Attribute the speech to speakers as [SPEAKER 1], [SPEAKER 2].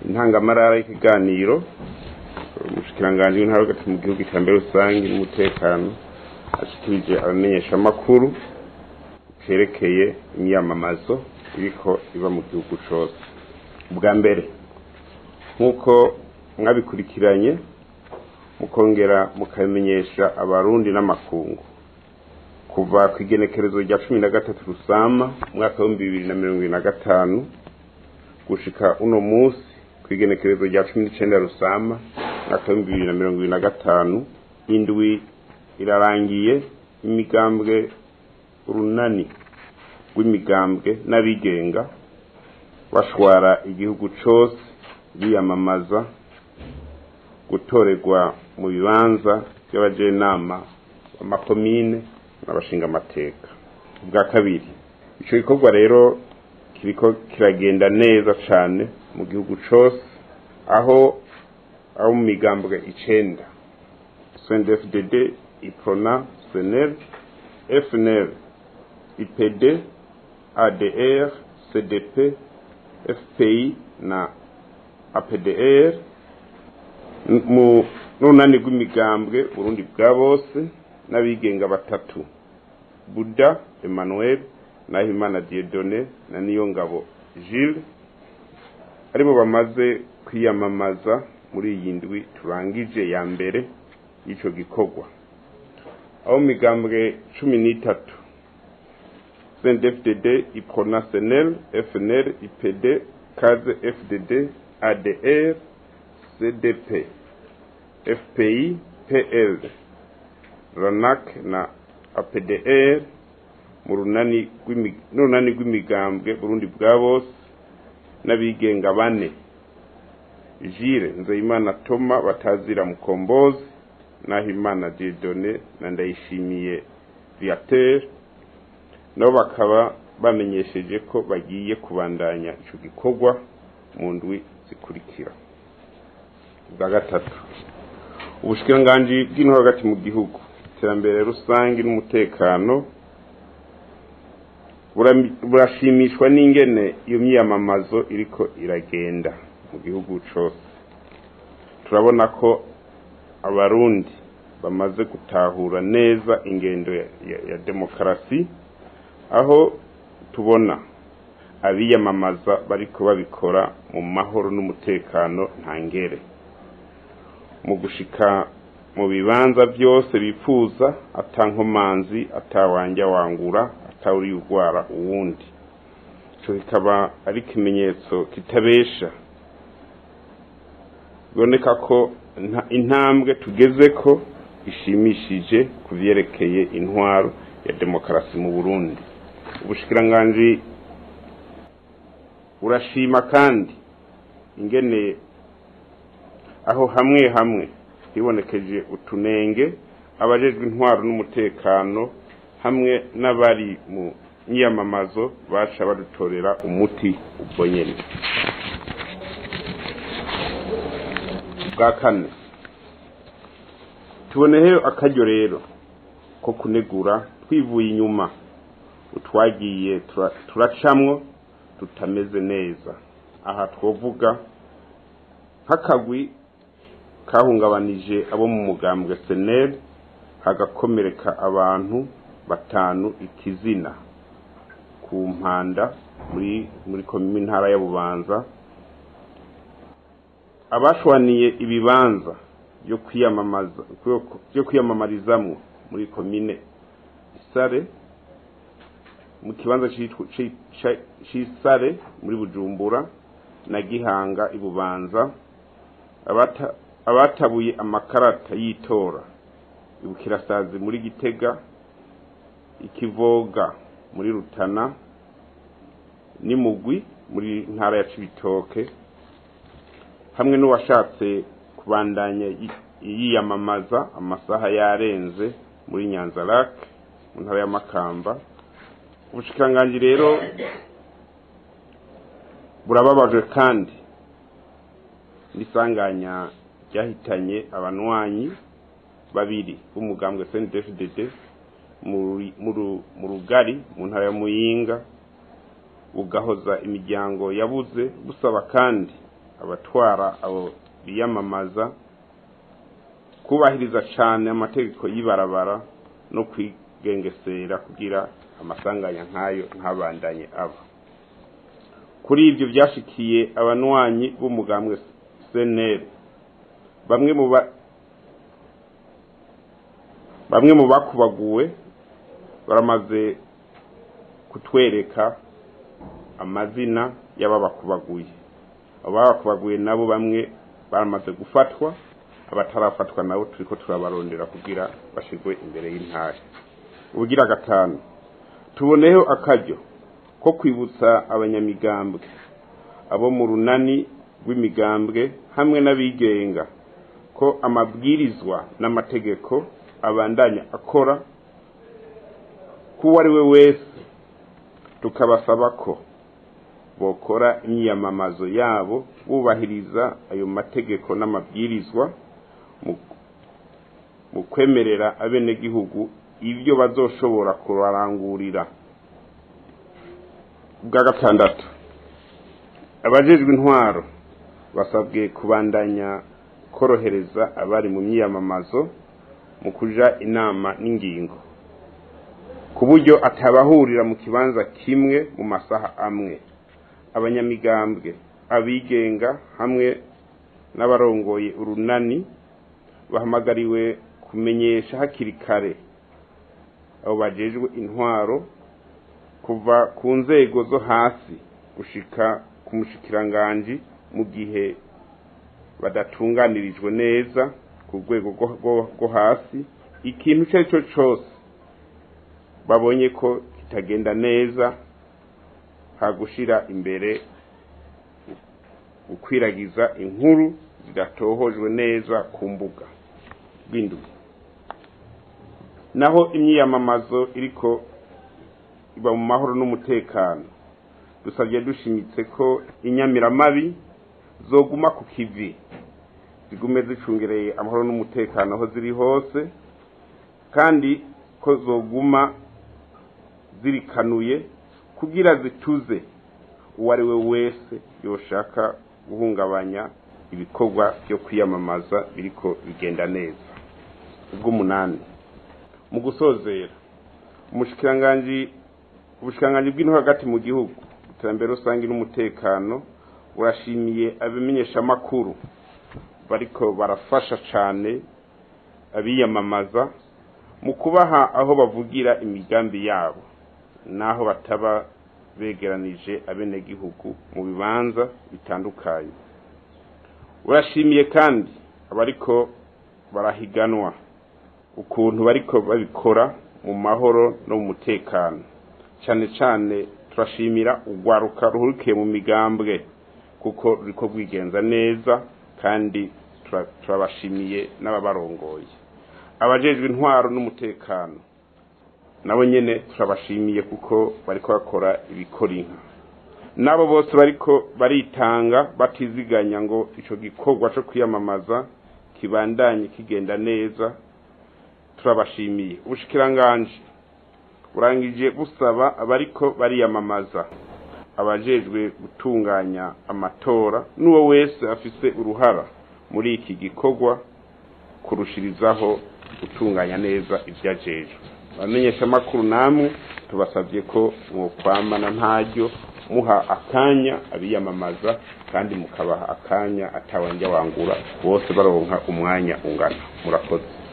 [SPEAKER 1] Intangamarara y'ikiganiro umushikiranganji w'intara hagati mu gihugu, iterambere rusange n'umutekano ashikirije abamenyeshamakuru cerekeye imyamamazo iriko iba mu gihugu cose. Bwa mbere, nk'uko mwabikurikiranye mukongera mukabimenyesha Abarundi n'amakungu, kuva ku igenekerezo rya 13 Rusama umwaka w'2025 gushika uno munsi ku igenekerezo rya 19 Rusama umwaka w'2025, indwi irarangiye imigambwe, urunani rw'imigambwe n'abigenga bashwara igihugu cose biyamamaza gutorerwa mu bibanza by'abajenama b'amakomine n'abashingamateka. Ubwa kabiri, ico gikorwa rero kiriko kiragenda neza cane mu gihugu cose, aho abo mu migambwe icenda, CNDD-FDD, UPRONA, CNL, FNL, IPD, ADR, CDP, FPI na APDR, mu n'urunani rw'imigambwe Burundi bwa bose n'abigenga batatu, Buda Emmanuel, Nahimana Dieudonné na Niyongabo Gilles, aribo bamaze kwiyamamaza muri iyi ndwi turangije ya mbere y'ico gikorwa. Aho migambwe 13, CNDD-FDD, UPRONA, CNL, FNL, IPD, KAZE FDD, ADR, CDP, FPI, PL, RANAC na APDR, mu runani rw'imigambwe Burundi bwa bose n'abigenga bane, Gilles Nzeyimana Toma batazira Mukombozi, Nahimana Dieudonné na Ndayishimiye Viateur, nabo bakaba bamenyesheje ko bagiye kubandanya ico gikorwa mu ndwi zikurikira. Bwa gatatu, ubushikiranganji bw'intwaro hagati mu gihugu, iterambere rusange n'umutekano burashimishwa n'ingene iyo myiyamamazo iriko iragenda mu gihugu cose. Turabona ko Abarundi bamaze gutahura neza ingendo ya demokarasi, aho tubona abiyamamaza bariko babikora mu mahoro n'umutekano ntangere, mu gushika mu bibanza byose bipfuza atankomanzi, atawanja wangura, atawuri ugwara uwundi. Ico kikaba ari ikimenyetso kitabesha biboneka ko intambwe tugeze ko ishimishije ku vyerekeye intwaro ya demokarasi mu Burundi. Ubushikiranganji burashima kandi ingene aho hamwe hamwe hibonekeje utunenge, abajejwe intwaro n'umutekano hamwe n'abari mu myiyamamazo baca badutorera umuti ubwo nyene. Bwa kane, tuboneyeho akaryo rero ko kunegura twivuye inyuma utwagiye turacamwo tutameze neza. Aha twovuga nk'akagwi kahungabanije abo mu mugambwe CNL, hagakomereka abantu batanu ikizina ku Mpanda muri komine intara ya Bubanza, abashwaniye ibibanza byo kwiyamamaza byo kwiyamamarizamwo muri komine Isare, mu kibanza c'Isare muri Bujumbura na Gihanga i Bubanza, abatabuye amakarata y'itora Ibukirasazi muri Gitega, Ikivoga muri Rutana n'Imugwi muri ntara ya Cibitoke, hamwe n'uwashatse kubandanya yiyamamaza amasaha yarenze muri Nyanza-Lac mu ntara ya Makamba. Ubushikiranganji rero burababajwe kandi n'isanganya ryahitanye abanwanyi babiri b'umugambwe CNDD-FDD mu Rugari mu ntara ya Muyinga, bugahoza imiryango yabuze, busaba kandi abatwara abo biyamamaza kubahiriza cane amategeko y'ibarabara no kwigengesera kugira amasanganya nkayo ntabandanye aba. Kuri ivyo vyashikiye abanwanyi b'umugambwe CNL, bamwe mu bakubaguwe baramaze kutwereka amazina y'ababakubaguye. Ababakubaguye nabo bamwe baramaze gufatwa, abatarafatwa nabo turiko turabarondera kugira bashirwe imbere y'intare. Ubugira gatanu, tuboneho akaryo ko kwibutsa abanyamigambwe abo mu runani rw'imigambwe hamwe n'abigenga ko amabwirizwa n'amategeko abandanya akora kuwo ari we wese, tukabasaba ko bokora imyiyamamazo yabo bubahiriza ayo mategeko n'amabwirizwa mu kwemerera abenegihugu ibyo bazoshobora kurarangurira. Bwa gatandatu, abajejwe intwaro basabwe kubandanya korohereza abari mu myiyamamazo mu kuja inama n'ingingo, ku buryo atabahurira mu kibanza kimwe mu masaha amwe. Abanyamigambwe, abigenga hamwe n'abarongoye urunani bahamagariwe kumenyesha hakiri kare abo bajejwe intwaro kuva ku nzego zo hasi gushika ku mushikiranganji mu gihe badatunganirijwe neza ku rwego rwo hasi. Ikintu icyo ari cyo cyose babonye ko kitagenda neza, ha gushira imbere ukwiragiza inkuru zidatohojwe neza ku mbuga rw'indwi. Naho imyiyamamazo iriko iba mu mahoro n'umutekano, dusabye dushimitse ko inyamiramabi zoguma ku kivi, zigume zicungereye amahoro n'umutekano aho ziri hose, kandi ko zoguma zirikanuye kugira zituze uwo ari we wese yoshaka guhungabanya ibikorwa byo kwiyamamaza biriko bigenda neza. Ubw'umunani, mu gusozera, ubushikiranganji bw'intwaro hagati mu gihugu, iterambere rusange n'umutekano burashimiye abamenyeshamakuru bariko barafasha cane abiyamamaza mu kubaha aho bavugira imigambi yabo naho bataba begeranije abenegihugu mu bibanza bitandukanye. Urashimiye kandi abariko barahiganwa ukuntu bariko babikora mu mahoro no mu mutekano. Cane cane turashimira urwaruka ruhurikiye mu migambwe kuko ruriko rwigenza neza, kandi turabashimiye n'ababarongoye. Abajejwe intwaro n'umutekano nabo nyene turabashimiye kuko bariko bakora ibikora inka. Nabo bose bariko baritanga batiziganya ngo ico gikorwa co kwiyamamaza kibandanye kigenda neza, turabashimiye. Ubushikiranganji burangije busaba abariko bariyamamaza, abajejwe gutunganya amatora n'uwo wese afise uruhara muri iki gikorwa kurushirizaho gutunganya neza ivyajejwe. Abamenyesha makuru namwe tubasabye ko mwokwamana ntaryo muha akanya abiyamamaza, kandi mukabaha akanya atawanja wangura, bose baronka umwanya ungana. Murakoze.